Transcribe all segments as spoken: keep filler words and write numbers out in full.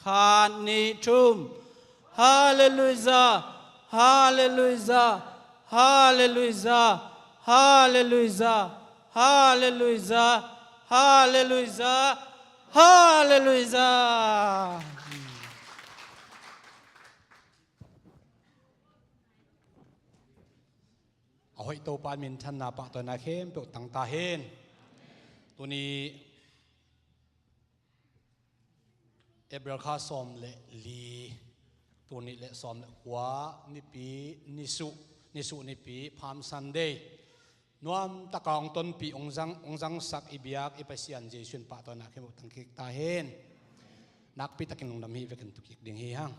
Khat, nih, thum. Halleluijah. Halleluijah. Halleluijah. Halleluijah. Halleluijah. Halleluijah. Halleluijah. A hoih Topa minthanna pahtawina khempeuh tangta hen. Tuni April kha sawm le li, tuni le sawm le kua nipi, nisuh, nisuh nipi, Palm Sunday. Nuam taka hong tonpih, hong zang, hong zangsak i biak i Pasian Jesu in pahtawina khempeuh tang kik ta hen. Nakpi takin lungdam hi, vekin tu kik ding hi hang.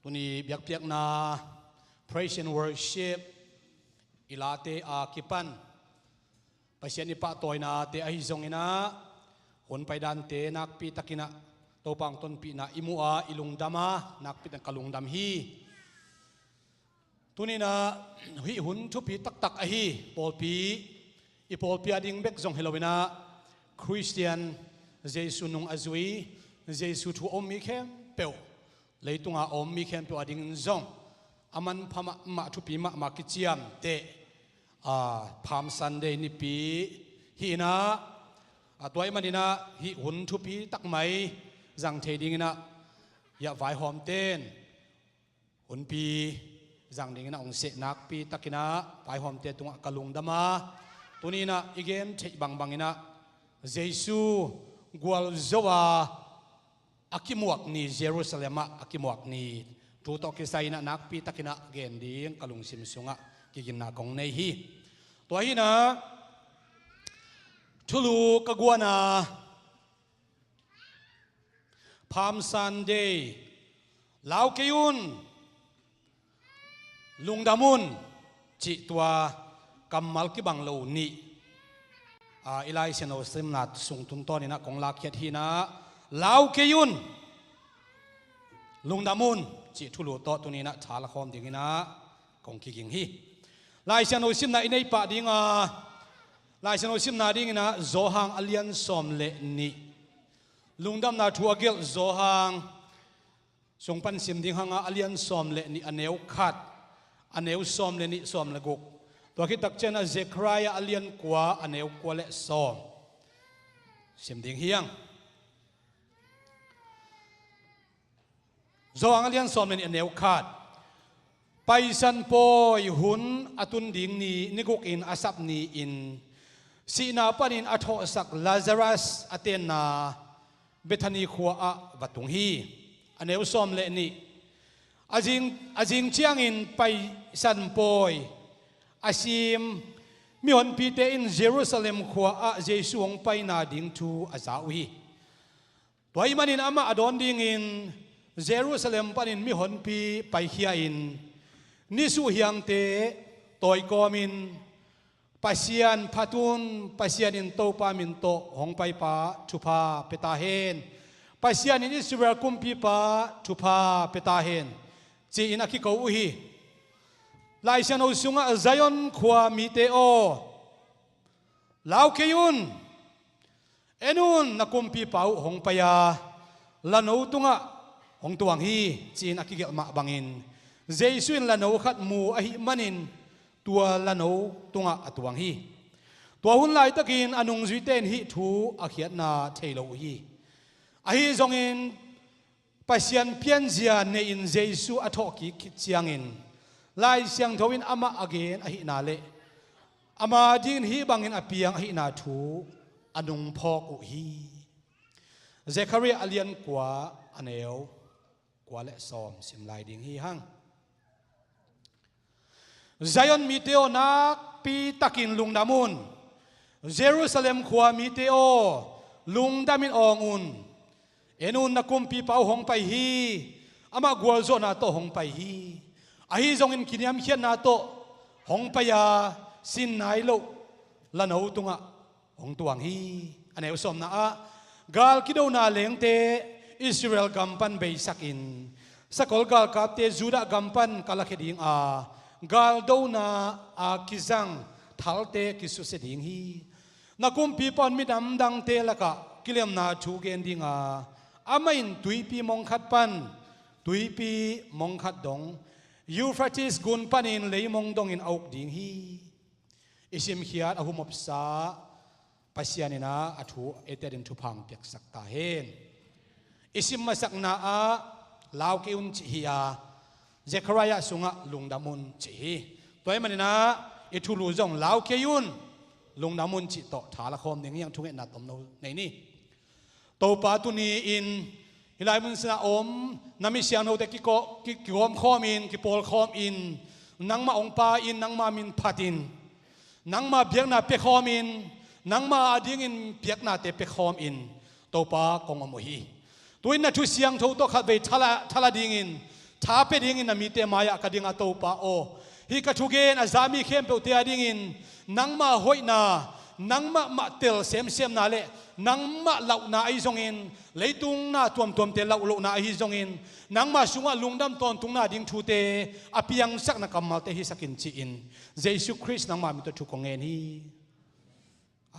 Tuni biakpiakna, praise and worship, i late a kipan Pasian i pahtawinate ahi zongin ah, hun paidante nakpi takin ah Topa hong tonpihna i mu a, i lungdam a, nakpi takin ka lungdam hi. Tuni-in ah hih hun thupi taktak ahi pawlpi, i pawlpi a ding bek zong hi loin ah, Khristian, Jesu nung a zui, Jesu thu a om mi khempeuh, leitunga a om mi khempeuh a dingin zong a manpha mahmah, thupi mahmah, kiciamteh, aa, Palm Sunday nipi hi-in ah, a, tua ahih manin ah hih hun thupi tak mai zang thei dingin ah, hiah vaihawmte'n hunpi zang dingin ah hong seh nakpi takin ah vaihawmte tungah ka lungdam a, tuni-in ah i gen theih bangbangin ah Jesu gualzo a, a kimuak ni, Jerusalem ah a kimuak ni thu tawh kisai-in ah nakpi takin ah gen ding ka lungsim sungah kiginna kong nei hi. Tua hi-in ah thulu ka guan a, Palm Sunday, lau kei un, lungdam un, cih tua kammal kibang lo nih, a, i Lai Siangtho simna sung tungtawnin ah kong lakkhiat hi-in ah, lau kei un, lungdam un, cih thulu tawh tuni-in ah tha lakhawm dingin ah kong kiging hi. Lai Siangtho simna i nei pah ding a, Lai Siangtho simna dingin ah Johan a lian sawm le nih, lungdamna thu a gelh Johan sung pan sim ding hang a, a lian sawm le nih, a neu khat, a neu sawm le nih, sawm le guk. Tua khit tak ciangin ah Zekhariah a lian kua, a neu kua le sawm sim ding hi hang. Johan a lian sawm le nih, a neu khat. Paisan pawi hun a tun ding ni, ni gukin a sap ni-in sihna panin a thawhsak Lazarus a tenna Bethany khua ah va tung hi. A neu sawm le nih. A zing, a zing ciangin Paisan pawi a sim mihonpite in Jerusalem khua ah Jesu hong paina ding thu a za uh hi. Tua ahih manin amah a dawn dingin Jerusalem panin mihonpi paikhia-in, nisuh hiangte tawi kawmin, Pasian phat un, Pasian in Topa min tawh hong paipa thupha pia ta hen, Pasian in Israel kumpipa thupha pia ta hen, ci-in a kiko uh hi. Lai Siangtho sungah, Zion khua mite aw, lau kei un, en un, na kumpipa uh hong pai a, lano tungah hong tuang hi, ci-in a kigelh mah bangin, Jesu in lano khat mu ahih manin tua lano tungah a tuang hi. Tua hun laitakin a nungzuite in hih thu a khiatna thei lo uh hi. Ahi zongin Pasian pianzia nei-in Jesu a thawhkik khit ciangin Lai Siangtho in amah a gen ahihna le ama dingin hih bangin a piang ahihna thu a nungphawk uh hi. Zekhariah a lian kua, a neu kua le sawm sim lai ding hi hang. Zion mite aw, nakpi takin lungdam un. Jerusalem khua mite aw, lungdamin awng un. En un, na kumpipa uh hong pai hi. Amah gualzawhna tawh hong pai hi. Ahi zongin kiniamkhiatna tawh hong pai a, sin nai loh lano tungah hong tuang hi. A neu sawmna ah, gal kidona lengte Israel gam pan beisakin, sakol galkapte Judah gam pan ka lakhia ding a, galdona a kizang thalte kisusia ding hi. Na kumpipa in minam dangte lakah kilemna thu gen dinga, amah in tuipi mong khat pan tuipi mong khat dong Euphrates gun panin leimong dongin a uk ding hi. I simkhiat a humopsa Pasian in a thu eite adingin thupha piaksak ta hen. I sim masakna ah lau kei un cih hi a, Zekhariah sungah lungdam un cih hi. Tua ahih manin a i thulu zong lau kei un, lungdam un cih tawh tha la khawm ding hi hang. Thungetna tomno nei ni. Topa, tuni-in hih lai mun sinah om na mi siangthote kiko-, ki-, kigawm khawmin, kipawl khawmin, nangmah hong pai-in, nangmah min phatin, nangmah biakna pia khawmin, nangmah adingin biaknate pia khawmin, Topa, kong om uh hi. Tu-in na thu siangtho tawh khatvei thala, thala dingin, tha pia dingin na mite mai-ah ka ding a, Topa aw. Hih ka thugen a za mi khempeuhte adingin nangmah hoihna, nangmah mah tel semsemna le nangmah lauhna ahi zongin, leitung na tuamtuamte lauh lohna ahi zongin, nangmah sungah lungdam tawntungna ding thute a piangsak na kammalte hisak in ci-in, Jesu Khrist nangmah min tawh thu kong ngen hi.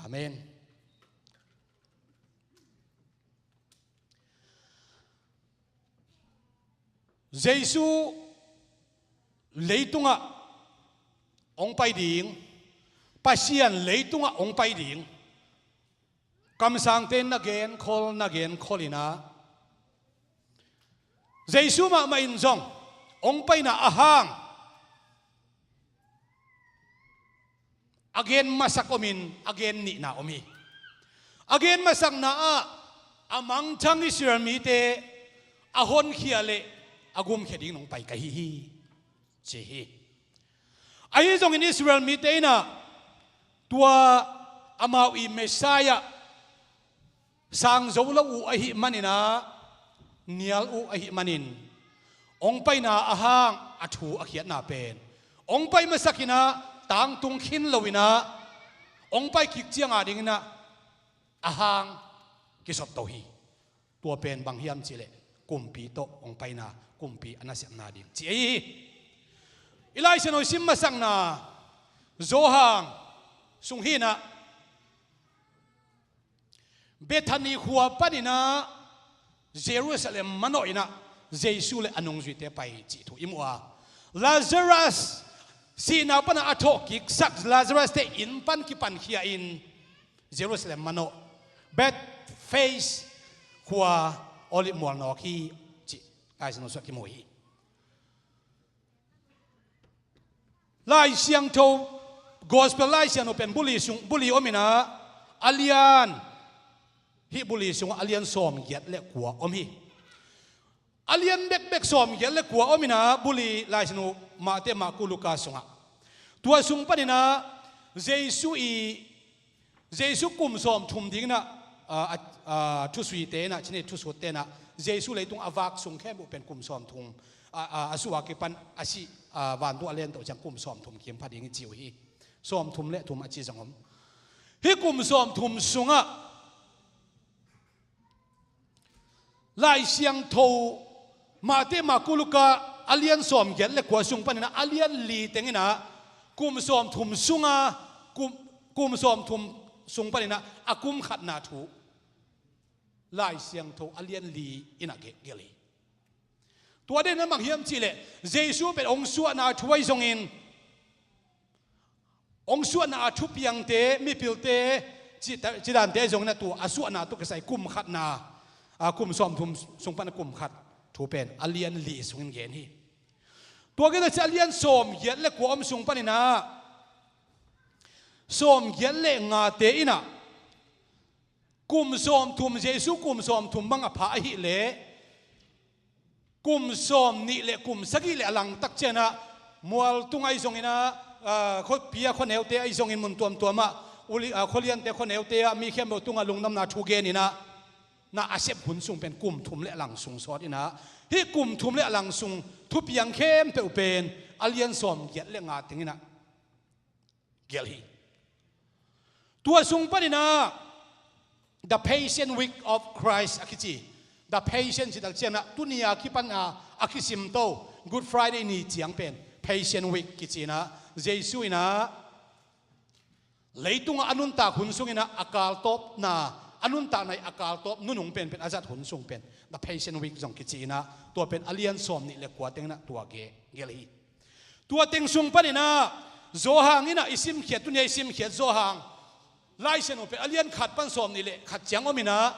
Amen. Jesu leitungah hong pai ding, Pasian leitungah hong pai ding, kamsangte in na genkhol, na genkhol in a, Jesu mahmah in zong hong paina a hang a gen masak omin, a gen nihna om hi. A gen masakna ah a mangthang Israel mite a honkhia le a gumkhia ding nong pai ka hi hi, ci hi. Ahi zongin Israel mite in a tua amau i Messiah sang zo lo uh ahih manin a, nial uh ahih manin, hong paina a hang a thu a khiatna pen, hong pai masak in a, tangtung khin lo in a, hong pai kik ciang adingin a, a hang kisot to hi. Tua pen bang hiam cih leh, kumpi tawh hong paina, kumpi a nasepna ding ci ahi hi. I Lai Siangtho i sim masakna Johan sung hi in a, Bethany khua panin a Jerusalem manawh in a Jesu le a nungzuite pai cih thu i mu a, Lazarus sihna pan a thawhkiksak Lazarus-te inn pan kipankhia in Jerusalem manawh Bethphage khua Olive mual nawk hi cih Lai Siangtho sungah kimu hi. Lai Siangtho, Gospel Lai Siangtho pen buli sung, buli om in a, a lian, hih buli sungah a lian sawmgiat le kua om hi. A lian bekbek sawmgiat le kua om in a, buli Lai Siangtho Mate, Marku, Luka sungah. Tua sung panin a Jesu i Jesu kum sawmthum dingin a, a, a, a, thusuite in a, cini thusutte in a, Jesu leitung a vak sung khempeuh pen kum sawmthum, a, a, a suak kipan a si, a, vantung a lento ciang kum sawmthum kim pha ding i ci uh hi. Sawmthum le thum a ci zong om. Hih kum sawmthum sungah Lai Siangtho Mate, Marku, Luka a lian sawmgiat le kua sung panin a, a lian li teng in a, kum sawmthum sunga, kum, kum sawmthum sung panin a, a kum khatna thu Lai Siangtho a lian li in a ge-, gelh hi. Tua den a bang hiam cih leh, Jesu pen hong suahna thu ahi zongin, hong suahna a thupiangte, mipilte, ci-, cidante ahi zongin a tua a suahna tawh kisai kum khatna, a, kum sawmthum sung pan a kum khat thu pen a lian li sungin gen hi. Tua gen a ci a lian sawmgiat le kua om sung panin a, sawmgiat le ngate in a, kum sawmthum, Jesu kum sawmthum bang a pha ahih leh, kum sawmnih le kum sagih le a langtak ciang a, mual tung ahi zongin a, a, khuapi a khuaneute ahi zongin mun tuamtuam ah, uli, a, khualiante khuaneute ah, mi khempeuh tungah lungdamna thu gen in a, na a sep hun sung pen kum thum le a lang sung sawt in a, hih kum thum le a lang sung thupiang khempeuh pen a lian sawmgiat le nga teng in a gelh hi. Tua sung panin a, The Passion Week of Christ a kici. The Passion cih tak ciang a, tuni a kipan a, a kisim to Good Friday ni ciang pen Passion Week kici in a, Jesu in a Leitungah a nuntak hun sunginah a kaltawpna, a nuntakna ih a kaltawp nunung penpen a zat hun sung pen The Passion Week zong kici inah, tua pen a lian sawm nih le kua tenginah tua ge- gelh hi. Tua teng sung paninah Zawhang inah i simkhiat, tuni a i simkhiat Zawhang Laisiangtho pen a lian khat pan sawm nih le khat ciang om inah,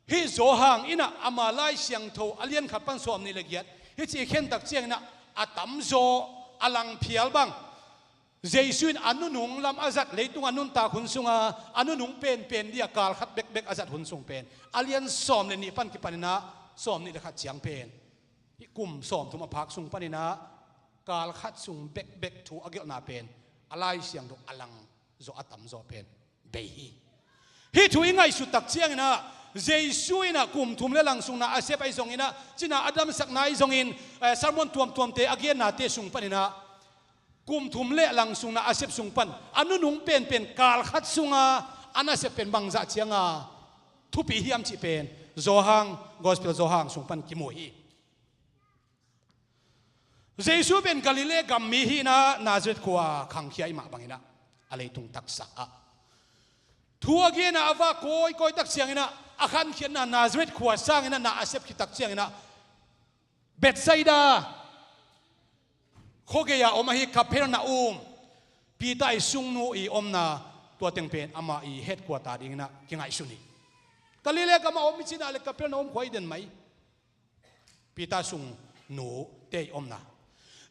hih Zawhang inah ama Laisiangtho a lian khat pan sawm nih le giat hih ci i khentak cianginah a tamzaw, a langphial bang, Jesu in a nunung lam a zat, leitung a nuntak hun sunga a nunung penpen dia kal khat bekbek a zat hun sung pen a lian sawm le nih pan kipaninah sawm nih le khat ciang pen, hih kum sawmthum a phak sung paninah kal khat sung bekbek thu a gelhna pen a Laisiangtho a langzaw, a tamzaw pen bei hi. Hih thu i ngaihsut tak cianginah Jesu inah kum thum le lang sung na a sep ahi zonginah, cina a damsakna ahi zongin, eh, sermon tuamtuamte a gennate sung paninah kum thum le lang sung na a sep sung pan a nunung penpen kal khat sunga a nasep pen bangzah cianga thupi hiam cih pen Zawhang, Gospel Zawhang sung pan kimu hi. Jesu pen Galilee gam mi hi inah Nazareth khua khangkhia i mah banginah a leitung taksa ah thu a gena a va kawikawi tak cianginah a khankhiatna Nazareth khua sanginah na a sep khit tak cianginah Bethsaida khuagei-a om ahi Capernaum, Peter ih sungnu ih omna, tua teng pen amah ih headquarter dinginah kingaihsun hi. Galilee gamah om i cinah le Capernaum khua i den mai. Peter sungnu te ih omna.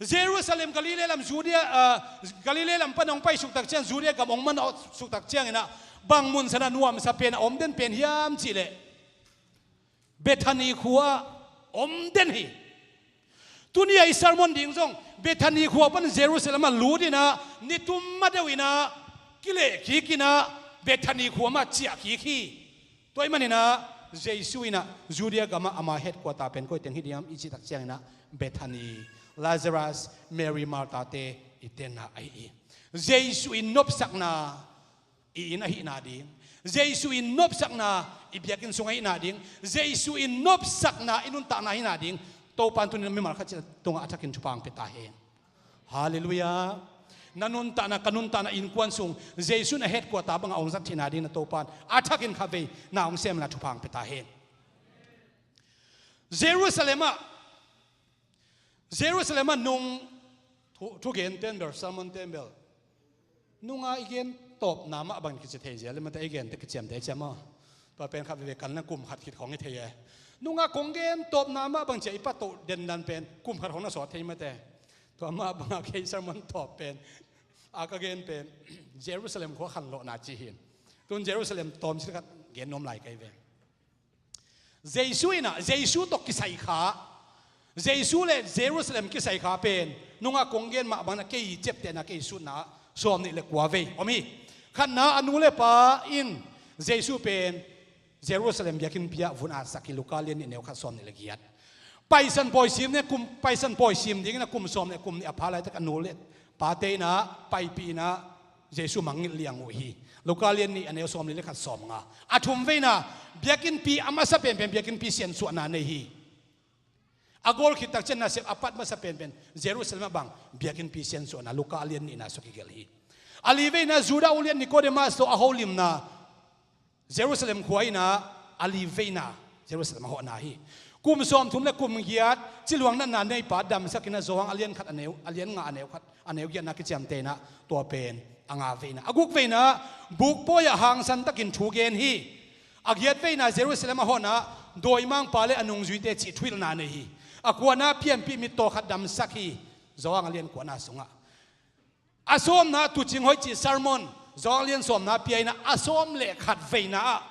Jerusalem, Galilee lam, Judea, ah, Galilee lam pan hong paisuk tak ciang, Judea gam hong mansuk tak cianginah bang mun sanah nuamsa pen a om den pen hiam cihleh Bethany khua om den hi. Tuni a i sermon ding zong Bethany khua pan Jerusalem ah lut inah ni tum ma deuh inah kileh kik inah Bethany khua mah ciah kik hi. Tua ahih maninah Jesu inah Judea gamah ama headquarter pen koi teng hi diam i cih tak cianginah Bethany, Lazarus, Mary, Martha te i tenna ahi hi. Jesu in nopsakna i inn ahihna ding, Jesu in nopsakna i biakinn sung ahihna ding, Jesu in nopsakna i nuntakna ahihna ding, Topa in tuni mimal khat ciat tungah a thakin thupha hong pia ta hen. Halleluiah. Na nuntakna, ka nuntakna innkuan sung Jesu in a headquarter bangah hong zat theihna ding na Topa in a thakin khatvei na hong semna thupha hong pia ta hen. Jerusalem ah, Jerusalem ah nung thu, thugen ten bel, sermon ten bel nunga i gen tawpna mah bang kici thei zel, i mate i gen te kiciamte ciam aw. Tua pen khat veve kan na kum khat khit khong i thei e. Nunga kong gen tawpna mah bang cia i patoh dendan pen kum khat khong na sawt thei mate. Tua mah banga kei sermon tawp pen a ka gen pen Jerusalem khua khanlawhna ci hin. Tun Jerusalem tawm ci khat gen nuam lai kei ve. Jesu inah, Jesu tawh kisai kha, Jesu le Jerusalem kisai kha pen nunga kong gen mah bangna kei ciaptehna, kei sutna sawm nih le kua vei om hi. Khatna, a nu le pa in Jesu pen Jerusalem biakinnpi ah vun atsak hi, Luka lian nih neu khat sawm nih le giat. Paisan pawi sim ne kum, Paisan pawi sim dingin a kum sawm le kum nih a pha laitak a nu le pate inah paipih inah Jesu mangngilh liang uh hi. Luka lian nih a neu sawm nih le khat sawm nga. A thum veina, biakinnpi a masa penpen biakinnpi siansuahna nei hi. A gol khit tak ciang nasep a pat masa penpen Jerusalem ah bang biakinnpi siansuahna, Luka lian nihna sua kigelh hi. A li veina, Judah ulian Nikodemas tawh a holimna, Jerusalem khua inah a li veina Jerusalem a hawhna hi. Kum sawmthum le kum giat ciluang natna neipa damsak inah Johan a lian khat a neu, a lian nga a neu khat a neu giatna kiciamteh inah tua pen a nga veina. A guk veina, bukpawi ah hangsan takin thu gen hi. A giat veina Jerusalem a hawhna, dawimangpa le a nungzuite cih thuhilhna nei hi. A kuana pianpih mittaw khat damsak hi. Johan a lian kuana sungah a sawmna tuucing hoih cih sermon, Johan lian sawmna pia inah a sawm le khat veina ah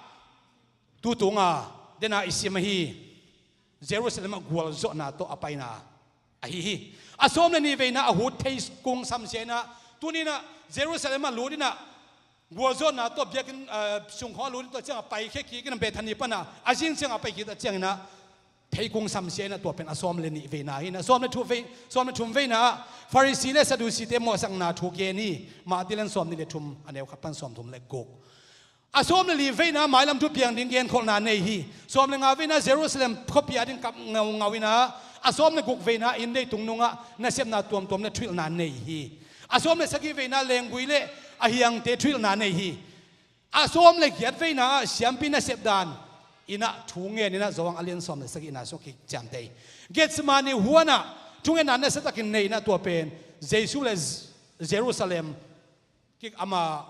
tutunga dena i sim ahi Jerusalem ah gualzawhna tawh a paina ahi hi. A sawm le nih veina a hut theikung samsia inah tuninah Jerusalem ah lut inah gualzawhna tawh biakinn, ah, sungkhawng a lut in tua ciangah paikhia kik inah Bethany pana a zing ciangah a paikik ta cianginah theikung samsia inah tua pen a sawm le nih veina hi inah sawm le thum vei, sawm le thum veina ah Pharisee le Sadducee-te mawhsakna thu gen hi. Matthai lian sawm nih le thum a neu khat pan sawmthum le guk. A sawm le li veina mailam thupiang ding genkholhna nei hi. Sawm le nga veina Jerusalem khuapi a ding kap ngaungau inah a sawm le guk veina inn leitung nungah nasepna tuamtuam le thuhilhna nei hi. A sawm le sagih veina lenggui le a hiangte thuhilhna nei hi. A sawm le giat veina ah siampi nasep dan in ah thu ngen in ah Johan a lian sawm le sagihna sung kiciamteh hi. Gethsemane huanah thungetna nasiatakin nei in ah tua pen Jesu le Jerusalem kik ama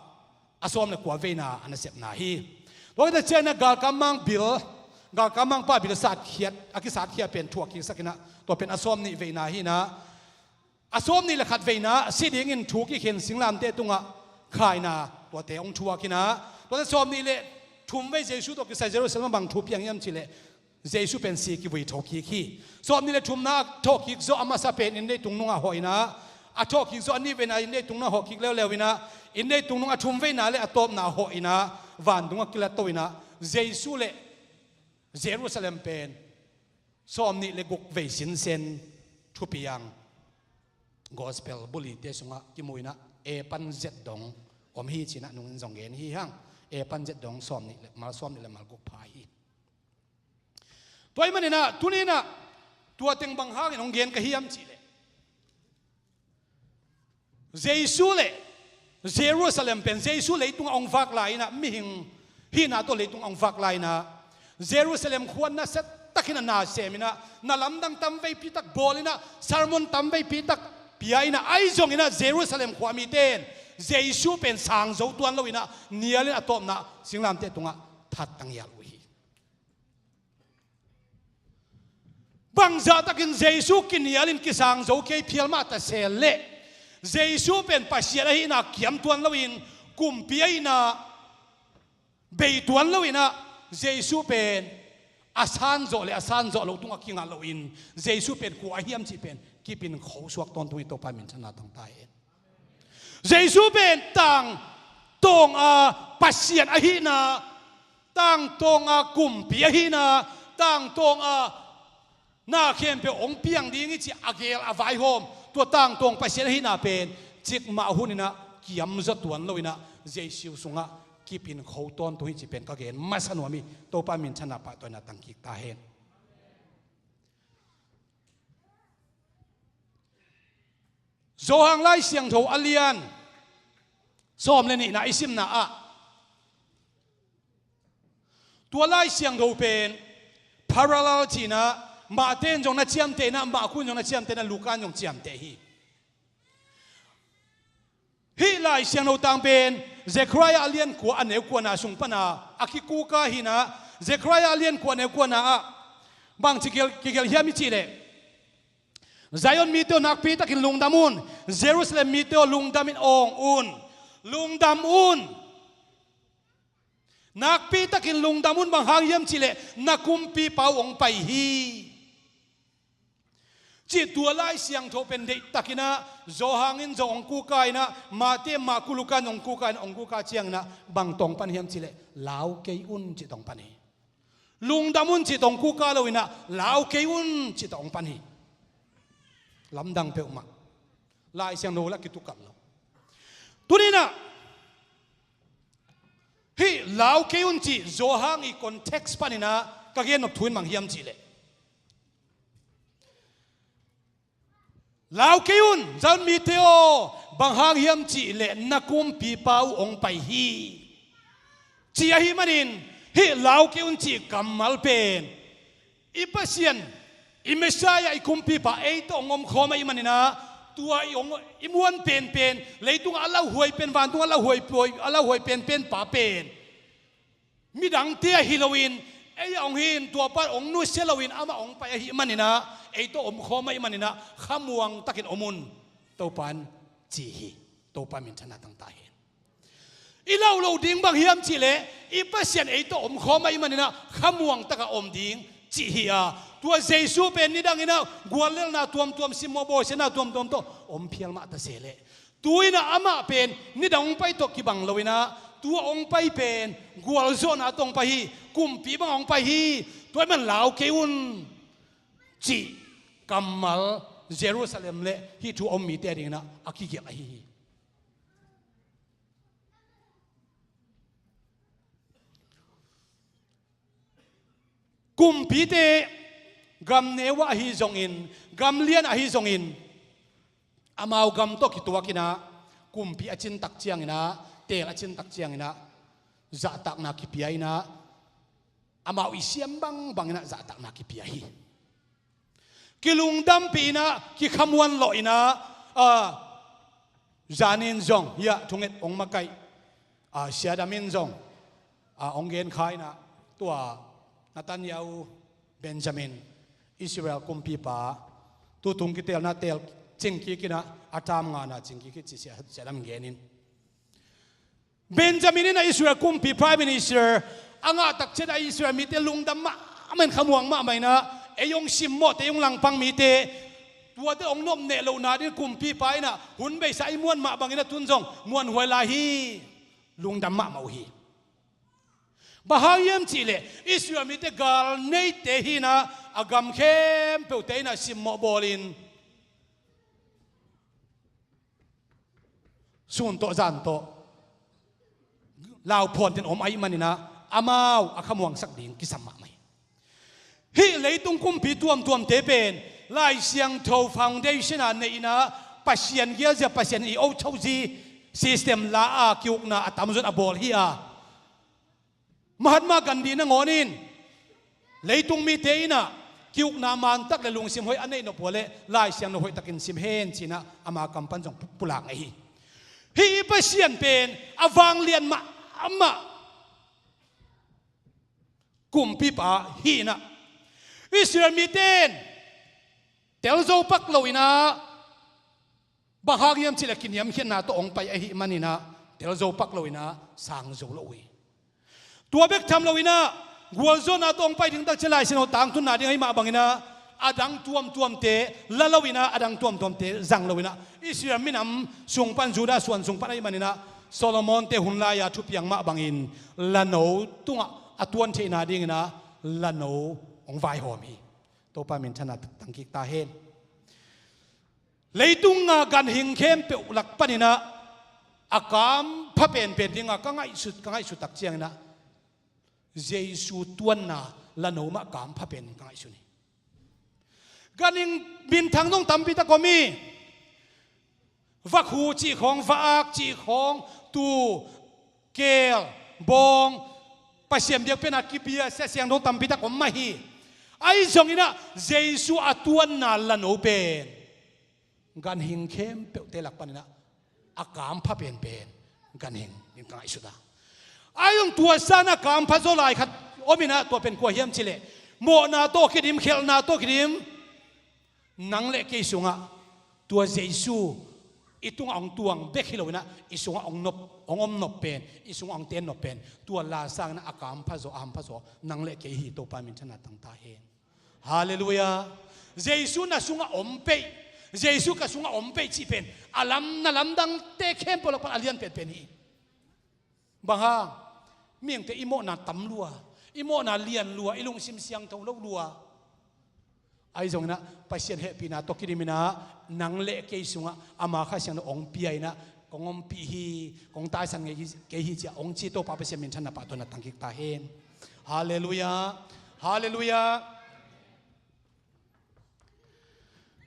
a sawm le kua veina a nasepna hi. Tua khit ciangin ah galkap mang bil, galkap mangpa bil satkhiat, a kisatkhia pen thuak kiksak in ah tua pen a sawm nih veina hi in ah, a sawm nih le khat veina si dingin thu kikhen singlamteh tungah khaina tuate hong thuak in ah, tuate sawm nih le thum vei Jesu tawh kisai Jerusalem ah bang thu piang hiam cih leh Jesu pen si kivui thawh kik hi. Sawm nih le thumna a thawh kik zawh a masa pen inn leitung nungah hawh in ah, a thawh kik zawh a nih veina inn leitung nungah hawh kik leuleu in ah, inn leitung nung a thum veina le a tawpna hawh in ah, vantung ah kilatto in ah, Jesu le Jerusalem pen sawm nih le guk vei sinsen thupiang gospel bulite sungah kimu in ah, A pan Z dong om hi ci in ah nungin zong gen hi hang. A pan Z dong sawm nih le mal, sawm nih le mal guk pha hi. Tua ahih manin ah tuni in ah tua teng bang hangin hong gen ka hiam cih leh, Jesu le Jerusalem pen Jesu leitungah hong vak lai in ah, mihing hihna tawh leitungah hong vak lai in ah, Jerusalem khua nasiatakin a na sem in ah, na lamdang tamveipi tak bawl in ah, sermon tamveipi tak pia in ah, ahi zongin ah Jerusalem khua mite in Jesu pen sang zo tuan lo in ah, nial in a tawpna singlamteh tungah that tanghial uh hi. Bangzahtakin Jesu kinialin kisang zo kei phial mah ta seh leh, Jesu pen Pasian ahihna kiam tuan loin, kumpi ahihna bei tuan loin ah, Jesu pen a sanzawh le a sanzawh lo tungah kingah loin, Jesu pen kua ahiam cih pen kipin khosuak tawntung hi. Topa minthanna tang ta hen. Jesu pen tangtawng a Pasian ahihna, tangtawng a kumpi ahihna, tangtawng a na khempeuh hong piang ding hi cih a geel a vaihawm, tua tangtawng Pasian ahihna pen cikmah hun in ah kiamzaw tuan loin ah, Jesu sungah kipin kho tawntung hi cih pen ka gen masa nuam hi. Topa minthanna pahtawina tangkik ta hen. Johan Lai Siangtho a lian sawm le nihna i simna ah, tua Lai Siangtho pen parallel ci-in ah, Mate in zong na ciamteh in ah, Marku in zong na ciamteh in ah, Luka in zong ciamteh hi. Hih Lai Siangtho tang pen Zekhariah a lian kua, a neu kuana sung pana a kikuka hi-in ah, Zekhariah a lian kua, a neu kuana ah bangci kigelh, kigelh hiam i cih leh, Zion mite aw, nakpi takin lungdam un. Jerusalem mite aw, lungdamin awng un. Lungdam un. Nakpi takin lungdam un, bang hang hiam cih leh na kumpipa uh hong pai hi, cih tua Lai Siangtho pen deihtakin ah Johan in zong hong kuka in ah, Mate, Marku, Luka in hong kuka in ah, hong kuka ciangin ah bang tawh hong pan hiam cih leh, lau kei un cih tawh hong pan hi. Lungdam un cih tawh hong kuka loin ah, lau kei un cih tawh hong pan hi. Lamdang peuhmah. Lai Siangtho la kitukalh lo. Tuni-in ah hih lau kei un cih Johan i context panin ah ka gen nop thu in bang hiam cih leh, lau kei un, Zion mite aw, bang hang hiam cih leh na kumpipa uh hong pai hi, ci ahih manin, hih lau kei un cih kammal pen i Pasian, i Messiah, i kumpipa ei tawh hong omkhawm ahih manin ah, tua i hong, i muan penpen, leitungah a lauhuai pen, vantungah a lauhuai, a lauhuai penpen pa pen midangte ahi loin, ei ah hong hi-in, tuapa hong nusia loin amah hong pai ahih manin ah, ei tawh omkhawm ahih manin ah, khamuang takin om un, Topa in ci hi. Topa minthanna tang ta hen. I lau loh ding bang hiam cih leh, i Pasian ei tawh omkhawm ahih manin ah khamuang takah om ding cih hi a, tua Jesu pen nidangin ah guallelhna tuamtuam, simmawh bawlsiatna tuamtuam tawh om phial mah ta seh leh, tu-in ah amah pen nidang hong pai tawh kibang loin ah, tua hong pai pen gualzawhna tawh hong pai hi, kumpi bangah hong pai hi. Tua ahih man lau kei un cih kammal Jerusalem le hih thu a om mite adingin ah a kigelh ahi hi. Kumpite gam neu ah ahi zongin, gam lian ah ahi zongin, amau gam tawh kituakin ah, Kumpi a cin tak ciangin ah, teel a cin tak ciangin ah, zahtakna kipia in ah, amau i siam bangbang in ah zahtakna kipia hi. Kilungdampih in ah, kikhamuan lawh in ah, a, zanin zong hiah thunget hong makaih, a, siadam in zong, a, hong genkha in ah, tua Netanyahu Benjamin, Israel kumpipa, tutung kiteelna teel cingkik in ah, a tam ngana cingkik hi ci sia, siadam in genin. Benjamin in ah Israel kumpi Prime Minister a ngah tak ciang ah Israel mite lungdam mahmah in, khamuang mahmah in ah, ei hong simmawhte, ei hong langpang mite, tuate hong nopneh lohna ding kumpipa in ah hun beisa i muan mah bangin ah tun zong muanhuai lai hi. Lungdam mahmah uh hi. Bang hang hiam cihleh Israel mite gal neite hi in ah, a gam khempeuhte in ah simmawh bawlin, sun tawh zan tawh lauphuantin om ahih manin ah, amau a khamuangsak ding kisam mahmah hi. Hih leitung kumpi tuamtuamte pen Lai Siangtho foundation a neih in ah, Pasian gialzia, Pasian i othozi system la a, kiukna a tamzaw in a bawl hi a, Mahatma Gandhi nangawn in, leitung mite in ah kiukna mantak le lungsim hoih a neih nop uh leh Lai Siangtho hoihtakin sim hen ci in ah, ama kam pan zong pu-, pulak ngei hi. Hih i Pasian pen a vanglian mahmah kumpipa hi in ah, Israel mite in telzo pak lo in ah, bang hang hiam cihleh kiniamkhiatna tawh hong pai ahih manin ah, telzo pak lo in ah, sangzo lo uh hi. Tua bek tham lo in ah, gualzawhna tawh hong pai ding tak ciang Lai Siangtho tangtunna ding ahih mah bangin ah, a dang tuamtuamte la lo in ah, a dang tuamtuamte zang lo in ah, Israel minam sung pan, Judah suan sung pan ahih manin ah, Solomon-te hun lai-a thupiang mah bangin lano tungah a tuan theihna dingin ah lano hong vaihawm hi. Topa minthanna tangkik ta hen. Leitung a ganhing khempeuh lak panin ah a kampha penpen ding a ka ngaihsut, ka ngaihsut tak ciangin ah, Jesu tuanna lano mah kampha pen ka ngaihsun hi. Ganhing minthang zong tampi tak om hi. Vakhu cih khawng, va-ak cih khawng, tuu, keel, bawng, Pasian biakpiakna kibia, Sia Siangtho tampi tak om mah hi. Ahi zongin ah Jesu a tuanna lano pen ganhing khempeuhte lak panin ah a kampha penpen ganhing ding ka ngaihsut a. Ahi zong tua sangin a kampha zaw lai khat om in ah, tua pen kua hiam cihleh, mawhna tawh kidim, khelhna tawh kidim, nang le kei sungah tua Jesu i tungah hong tuang bek hi lo in ah, i sungah hong nop, hong om nop pen, i sungah hong ten nop pen, tua la sangin ah a kampha zaw, a hampha zaw nang le kei hi. Topa minthanna tang ta hen. Halleluiah. Jesu na sungah om peih, Jesu ka sungah om peih cih pen a lam, na lamdangte khempeuh lak pan a lian penpen hi. Bang hang? Mihingte i mawhna tam lua, i mawhna lian lua, i lungsim siangtho lo lua. Ahi zongin ah Pasian hehpihna tawh kidim in ah, nang le kei sungah ama Kha Siangtho hong pia in ah, kong ompih hi, kong taisan ngei hi, kei hi ci-a hong ci. Topa Pasian minthanna, pahtawina tangkik ta hen. Halleluiah. Halleluiah.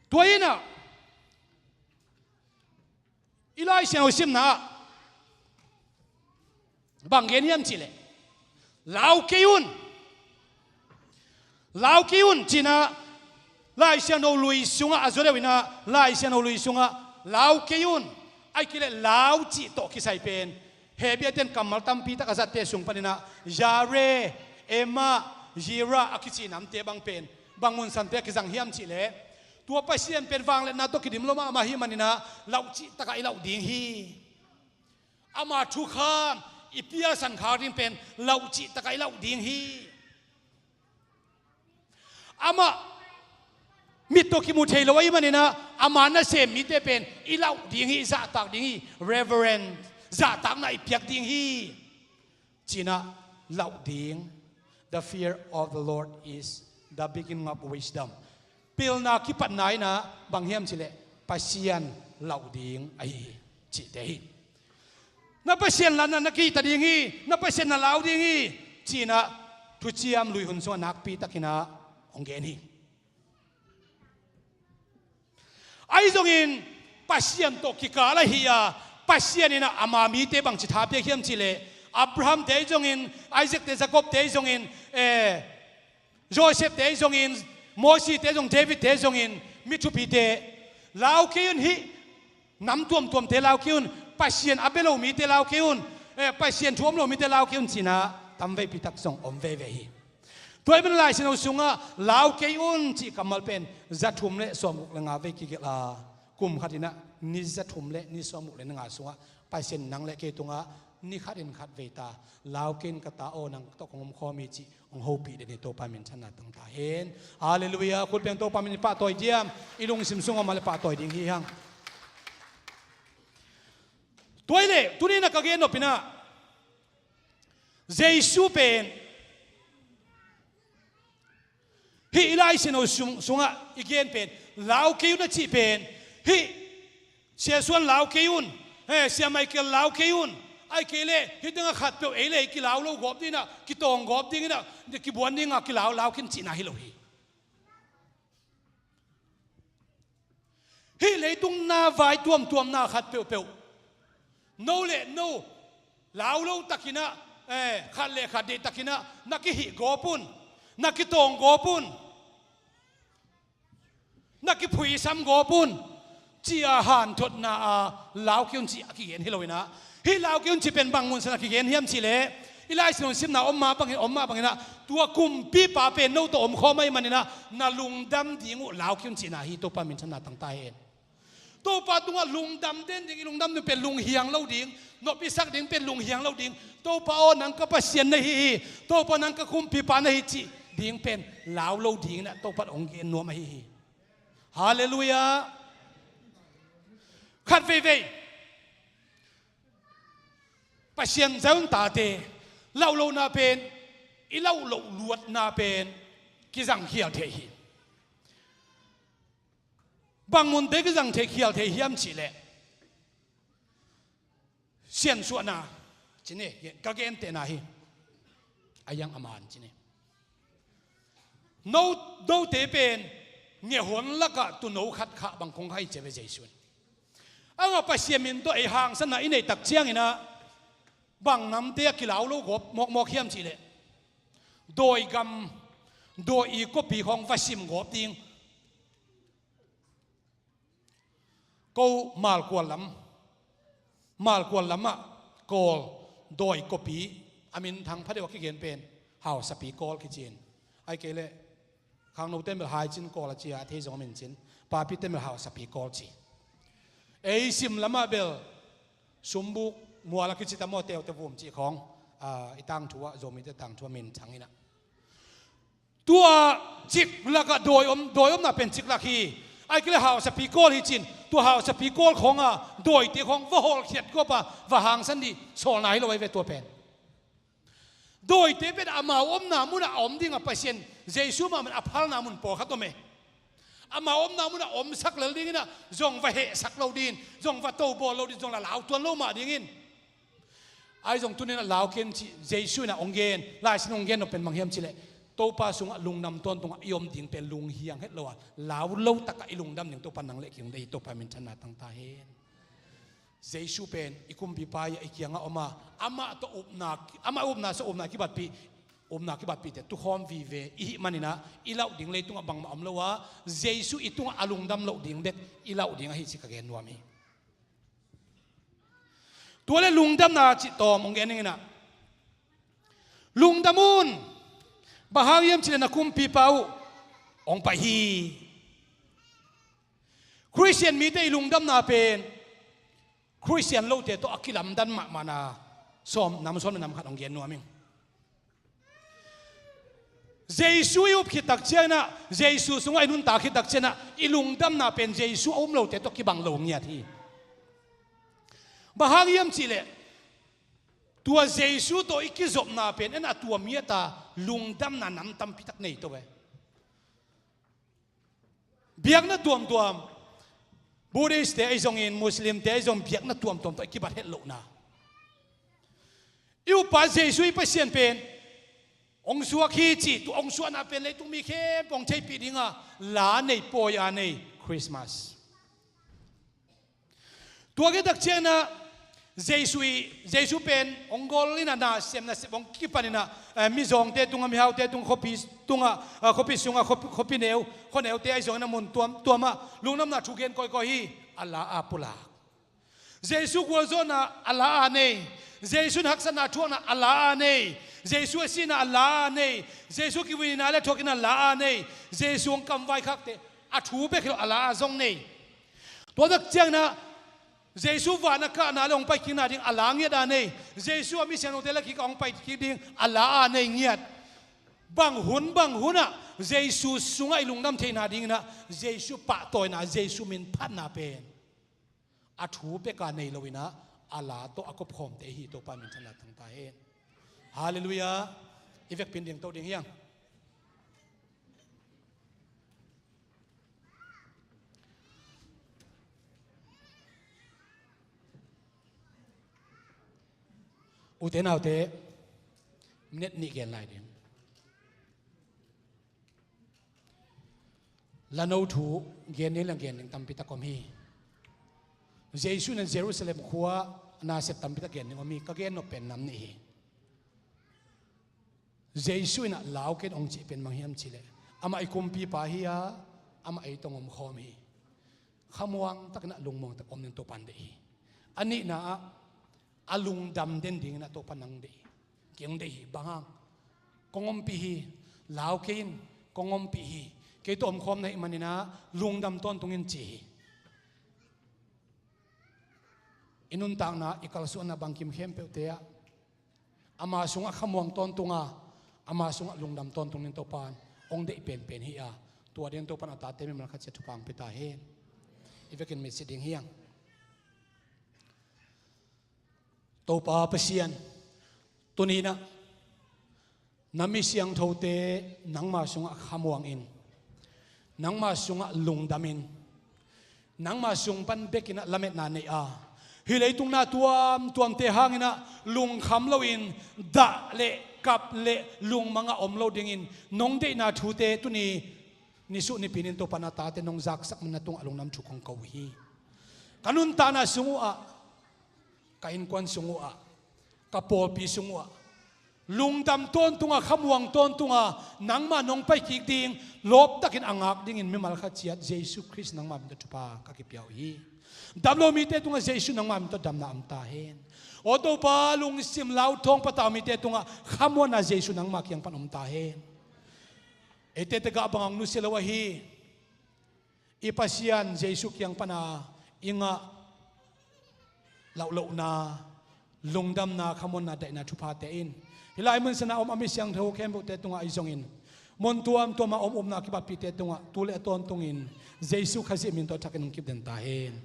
Tua in ah i Lai Siangtho simna ah bang gen hiam cihleh, lau kei un, lau kei un ci-in ah Lai Siangtho lui sungah a zaw deuh in ah, Lai Siangtho lui sungah lau kei un, ahih kei leh lau cih tawh kisai pen Hebru-te in kammal tampi tak a zatte sung panin ah Yare, Emma, Yira a kici namte bang pen bang munsante a kizang hiam cihleh, tua Pasian pen vangliatna tawh kidim lo mahmah ahih manin ah lauh cih takah i lauh ding hi. Ama thukham i pialsan khak ding pen lauh cih takah i lauh ding hi. Amah mit tawh kimu thei lo ahih manin ah ama nasem mite pen i lauh ding hi, i zahtak ding hi. Reverend, zahtakna i piak ding hi. Ci-in ah lauh ding. The fear of the Lord is the beginning of wisdom. Pilna kipatna in ah bang hiam cihleh Pasian lauh ding ahi hi cihte hi. Na Pasian lamna na kihta ding hi, na Pasian na lau ding hi, ci-in ah Thuciam Lui hun sungah nakpi takin ah hong gen hi. Ahi zongin Pasian tawh kikal ahi a, Pasian in ah ama mite bangci tha piak hiam cih leh, Abraham te ahi zongin, Isaac te, Jacob te ahi zongin, eh, Joseph te ahi zongin, Mosi te ahi zong, David te ahi zongin, mi thupite lau kei un, hih nam tuamtuamte lau kei un, Pasian a bia lo mite lau kei un, eh, Pasian thu om lo mite lau kei un ci-in ah tam veipi tak zong om veve hi. Tua ahih manin Lai Siangtho sungah lau kei un cih kammal pen za thum le sawmguk le nga vei kigelh a, kum khat in ah ni za thum le ni sawmguk le nga sungah Pasian nang le kei tungah ni khat in khat vei ta lau kei in ka ta aw, nang tawh kong om khawm hi cih hong hopih den hi. Topa minthanna tang ta hen. Halleluiah. Khut beng, Topa min i pahtawi diam? I lungsim sungah mah le pahtawi ding hi hang. Tua hi leh tuni-in ah ka gen nop in ah, Jesu pen hih i Lai Siangtho sung, sungah i gen pen, lau kei un a cih pen, hih Sia Suan lau kei un, eh, Sia Michael lau kei un, ahih kei leh hih tengah khatpeuh ei le ei kilau lo gawp dingin ah, kitawng gawp dingin ah, kibuan dingin ah kilau, lau kei un cihna hi lo hi. Hih leitung na vai tuamtuamna khat peuhpeuh no le no lau lo takin ah, eh, khat le khat deih takin ah na kihih gawp un, na kitawng gawp un, na kiphuisam gawp un, ci-a hanthotna a lau kei un cih a kigen hi lo in ah, hih lau kei un cih pen bang mun san a kigen hiam cih leh, i Lai Siangtho simna om mah bangin, om mah bangin ah, tua kumpipa pen no tawh om khawm ahih manin ah na lungdam ding uh lau kei un cihna hi. Topa minthanna tang ta hen. Topa tungah lungdam den ding, i lungdam ding pen lunghiang lo ding, nop i sak ding pen lunghiang lo ding. Topa aw, nang ka Pasian na hi hi. Topa, nang ka kumpipa na hi cih ding pen lau lo dingin ah Topa in hong gen nuam ahi hi. Halleluiah. Khat veivei Pasian Zion tate lauh lohna pen, i lauh loh luatna pen kizangkhial thei hi. Bang munte kizang thei khial thei hiam cih leh, siansuahna ci ni, ka gentehna hi. A yang a man ci ni. No, note pen ngehuan lakah tuuno khat khah bang khong kha hi ci ve Jesu in. Angah Pasian min tawh ei hangsanna i neih tak ciangin ah, bang namte a kilau lo gawp mawkmawk hiam cih leh, dawi gam, dawi i kawpi khawng va sim gawp ding. Ko Malkual lam, Malkual lamah Kawl dawi kawpi, a minthang phadeuh a kigen pen Hausapi Kawl kici in. Ahih kei leh khangnote in bel Haicin Kawl a ci a, a thei zong a min cin. Papite in bel Hausapi Kawl ci. Ei sim lamah bel Sumbuk Mual a kici ta maw, Teute Vum cih khawng, ah, i tangthu ah, Zomite tangthu ah minthang in ah. Tua ciklak ah dawi om, dawi omna pen ciklak hi. Ahih kei leh Hausapi Kawl hi ci in, tua Hausapi Kawl khawng ah dawite khawng va hawlkhiat gawp a, va hangsan ding sawlna hi lo ahi ve tua pen. Dawite pen amau omna munah a om ding a, Pasian Jesu mahmah in a phalna mun pawlkhat om e. Amau omna munah omsak lel dingin ah, zong va hehsak lo dingin, zong va tobawl lo dingin, zong la lautuan lo mah dingin. Ahi zong tuni-in ah lau kei un cih Jesu in ah hong gen, Lai Siangtho hong gen nop pen bang hiam cih leh, Topa sungah lungdam tawntungah i om ding pen lunghiang het lo a, lau lo takah i lungdam ding Topa nang le kei hong deih hi. Topa minthanna tang ta hen. Jesu pen i kumpipa hi a, i kiangah om a, amah tawh upna, amah upna sungah upna kibatpih, upna kibatpihte tukhawm vive i hih manin ah, i lauh ding leitungah bangmah om lo a, Jesu i tungah a lungdam loh ding bek i lauh ding ahi cih ka gen nuam hi. Tua leh lungdamna cih tawm hong gen ning in ah, lungdam un. Bang hang hiam cih leh na kumpipa uh hong pai hi. Khristian mite i lungdamna pen Khristian lote tawh a kilamdan mahmahna sawm, nam sawm le nam khat hong gen nuam ing. Jesu i up khit tak ciangin ah, Jesu sungah i nuntak khit tak ciangin ah, i lungdamna pen Jesu a um lote tawh kibang lo ngiat hi. Bang hang hiam cih leh, tua Jesu tawh i kizopna pen en a tuam ngiat a, lungdamna nam tampi tak nei to ve. Biakna tuamtuam, Buddhist te ahi zongin, Muslim te ahi zong, biakna tuamtuam tawh i kibat het lohna. I uppa Jesu i Pasian pen hong suak hi cih, tua hong suahna pen leitung mi khempeuh hong theihpih ding a, la nei, pawi a nei Christmas. Tua khit tak ciangin ah, Jesu i, Jesu pen hong gol in a, nasem nasep hong kipan in a, eh, mizawngte tungah, mihaute tungah, khuapi tungah, eh, khuapi sungah, khuapi, khuapi neu, khuaneute ahi zongin a mun tuamtuamah lungdamna thu gen kawikawi hi. A la a pulak. Jesu gualzawhna a la a nei. Jesu in haksatna thuakna a la a nei. Jesu a sihna a la a nei. Jesu kivui nihna le thuakin a la a nei. Jesu hong kamvaikhakte a thu bek hi lo, a la a zong nei. Tua tak ciangin a Jesu van a kahna le hong paikikna ding a la ngiat a nei. Jesu a misiangthote lakik a hong paikik ding a la a nei ngiat. Bang hun bang hunah Jesu sungah i lungdam theihna dingin a Jesu pahtawina, Jesu min phatna pen a thu bek a nei loin a, a la tawh a kopkhawmte i hi, Topa minthanna thang ta hen. Halleluiah. I vekpi in dingto ding hi hang. Ute naute, minute nih gen lai ding. Lano thu gen ding le gen ding tampi tak om hi. Jesu in Jerusalem khua nasep tampi tak gen ding om hi. Ka gen nop pen nam nih hi. Jesu in a lau kei in hong cih pen bang hiam cih leh, amah i kumpipa hi a, amah ei tawh hong omkhawm hi. Khamuang takin a lungmuang tak om ding Topa in deih hi. A nihna ah a lungdam den dingin a Topa nang deih hi. Kei hong deih hi. Bang hang? Kong ompih hi. Lau kei in, kong ompih hi. Kei tawh omkhawm na hih manin a lungdam tawntung in ci hi. I nuntakna, i kalsuanna bangkim khempeuhte ah ama sungah khamuang tawntung a, ama sungah lungdam tawntung ding Topa in hong deih penpen hi a, tua ding Topa in a tate mimal khat ciat thupha hong pia ta hen. I vekin mitsi ding hi hang. Topa Pasian, tuni in a na mi siangthote nangma sungah khamuang in, nangma sungah lungdam in, nangma sung pan bekin a lametna nei a, hih leitung na tuamtuamte hangin a lungkham loin dah le kap le lungmang a om lo dingin nong deihna thute tuni nisuh nipi nin Topa na tate nong zaksak man na tungah lungdam thu kong ko uh hi. Ka nuntakna sung uhah, ka innkuan sung uhah, ka pawlpi sung uhah lungdam tawntung a, khamuang tawntung a, nangmah nong paikik ding, lawptakin a ngak dingin mimal khat ciat Jesu Khrist nangmah min tawh thupha ka kipia uh hi. Dam lo mite tungah Jesu nangmah min tawh damna om ta hen. Aw Topa, lungsim lau thawng patau mite tungah khamuanna Jesu nangmah kiang pan om ta hen. Eite tegah bang hong nusia lo ahi. I Pasian Jesu kiang pana i ngah lauhlohna, lungdamna, khamuanna, daihna thuphate in hih lai mun sana om a mi siangtho khempeuhte tungah ahi zongin mun tuamtuama om upna kibappite tungah tu le a tawntungin Jesu Khazih min tawh thakin hong kipden ta hen.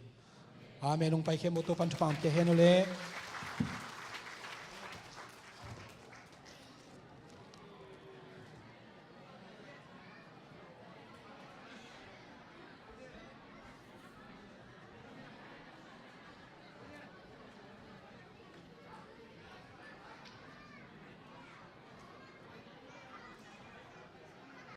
Amen. Hong pai khempeuh Topan thupha hong pia hen uh leh.